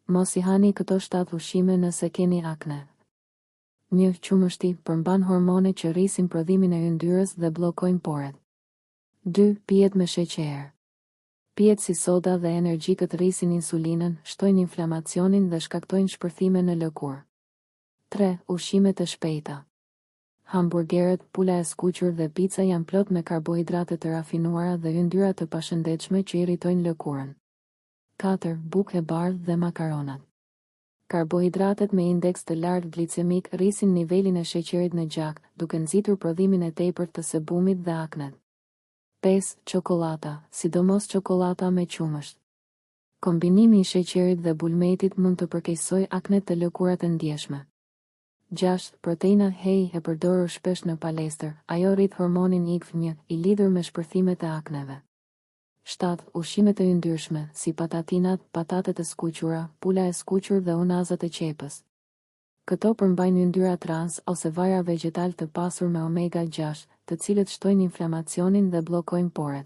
Mos i hani këto shtatë ushqime nëse keni akne. 1. Qumështi, përmban hormone që rrisin prodhimin e yndyrës dhe bllokojnë poret. 2. Pijet me sheqer. Pijet si soda dhe energjikët rrisin insulinën, shtojnë inflamacionin dhe shkaktojnë shpërthime në lëkurë. 3. Ushqimet e shpejta. Hamburgerët, pula e skuqur dhe pica janë plot me karbohidrate të rafinuara dhe yndyra të pashëndetshme që irritojnë lëkurën. 4. Bukë e bardhë dhe makaronat. Karbohidratet me indeks të lartë glicemik rrisin nivelin e sheqerit në gjak, duke nxitur prodhimin e tepërt të sebumit dhe aknet. 5. Çokollata, sidomos çokollata me qumësht. Kombinimi i sheqerit dhe bulmetit mund të përkeqësojë aknet te lëkurat e ndjeshme. 6. Proteina Whey e përdorur shpesh në palestër, ajo rrit hormonin IGF-1, i lidhur me shpërthimet e akneve. 7. Ushqimet e yndyrshme, si patatinat, patatet e skuqura, pula e skuqur dhe unazat e qepës. Këto përmbajnë yndyra trans ose vajra vegjetalë të pasur me omega 6, të cilët shtojnë inflamacionin dhe bllokojnë poret.